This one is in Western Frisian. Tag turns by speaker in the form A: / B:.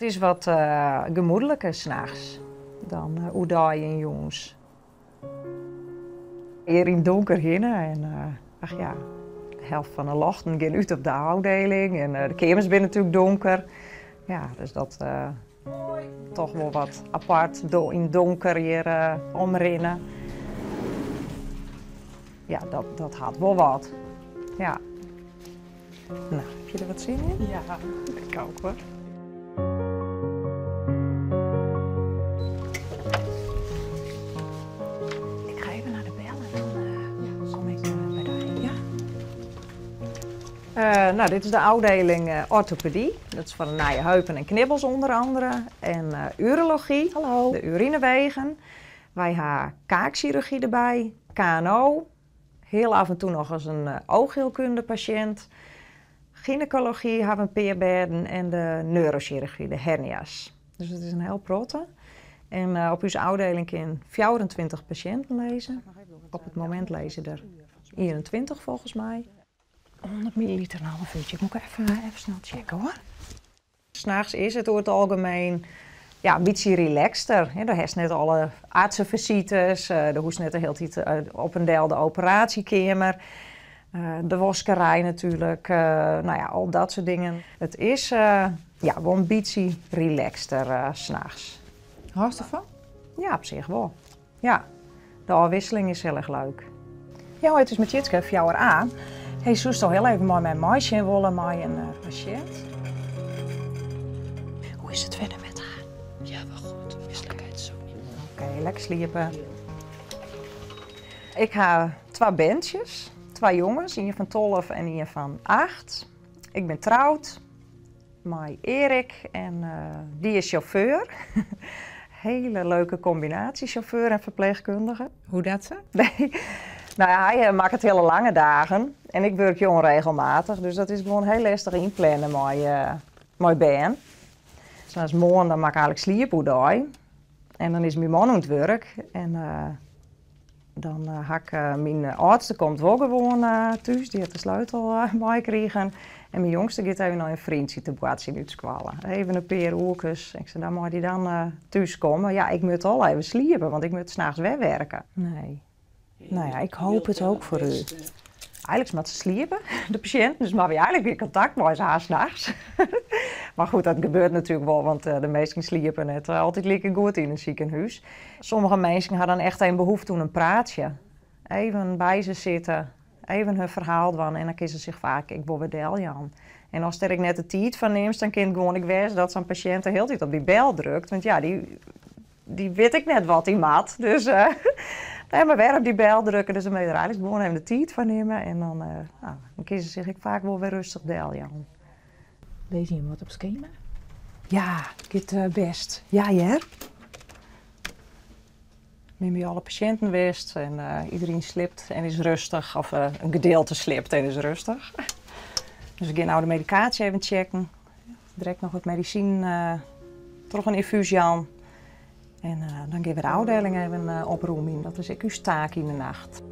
A: It is wat gemoedliker nachts dan oerdei en jûns. Hjir yn it donker hinne en ach ja, de helte fan de ljochten gean út op de ôfdieling en de keamers binne natuerlik donker. Ja, dus dat toch wol wat apart yn it donker hjir omrinne. Ja, dat hat wol wat. Ja. No, ha je der wat sin yn?
B: Ja, ik ook hoor.
A: Ik ga even naar de bel en dan kom ik by dy. Ja? No, dit is de ôfdieling orthopedy. Dat is foar de nije heupen en knibbels ûnder oare. En urology,
B: Hallo.
A: de urinewegen. Wy ha kaakchirurgy derby, KNO, hiel af en toe noch ris in oogheelkunde-pasjint. Gynaekology ha we in pear bêden en de neurochirurgy, de hernia's. Dus it is in hiel protte. En op ús ôfdieling kin 24 pasjinten lizze. Op it momint lizze der 21 folgens my. 100 milliliter in half uurtje. Ik moet even snel checken hoor. Nachts is it oer it algemien, ja, in bytsje relaxter. Hè, do hast net alle artsenfisites, do hoechst net de hiele tiid op en del de operaasjekeamer. De waskerij natuerlik, no ja, al dat soart dingen. It is, ja, wol in bytsje relaxter nachts.
B: Hâldst derfan?
A: Ja, op sich wol. Ja, de ôfwikseling is hiel erch leuk. Ja, it is mei Tjitske, 4A. Hey, soesto hiel even mei my meisjen wolle mei in pasjint? Hoe is it fierder mei har?
B: Ja, wol goed. Mislikheid is ook niet.
A: Oké, lekker sliepe. Ik ha twa berntsjes, twa jonges, ien fan 12 en ien fan 8. Ik bin troud mei Erik en dy is sjauffeur. Hiele leuke kombinaasje, sjauffeur en ferpleechkundige.
B: Hoe dat sa?
A: Nee. No ja, hy makket hiele lange dagen en ik wurkje ûnregelmatich, dus dat is gewoan hiel lestich ynplannen mei bern. Sa as moarn, dan moat ik eigentlik sliepe oerdei en dan is myn man oan it wurk en dan ha ik, myn âldste komt wol gewoan thús, dy hat de sleutel meikrigen. En myn jongste giet even nei in freontsje te boartsjen út skoalle. Even in pear oerkes. Ik sei, dan mei dy dan thús komme. Ja, ik moat al even sliepe, want ik moat nachts wer werke. Nee. No ja, ik hoopje it ek foar u. Eigentlik moatte se sliepe, de pasjinten, dus moatte wy eigentlik gjin kontakt mei se ha nachts. Mar goed, dat gebeurt natuerlik wol, want de minsken sliepe net altyd like goed yn in sikehûs. Sommige minsken ha dan echt even behoefte oan in praatsje. Even by se sitte, even hun ferhaal dwaan en dan kinne se sich faak ek wol wer deljaan. En ast dêr ek net de tiid foar nimst, dan kin it gewoan ek wêze dat sa'n pasjint de hiele tiid op dy bel drukt. Want ja, dy wit ek net wat dy moat. Dus dan mar wer op dy bel drukke. Dus dan moatte je der eigentlik gewoan even de tiid foar nimme en dan, no, dan kinne se sich ek faak wol wer rêstich deljaan.
B: Lizze jim wat op skema?
A: Ja, giet bêst. Ja hear. Bin by alle pasjinten west en iderien sliept en is rêstich. Of in gedielte sliept en is rêstich. Dus we gean no de medikaasje even checken. Direkt noch wat medisinen troch in ynfús jaan. En dan gean we de ôfdieling even opromjen. Dat is ek ús taak yn de nacht.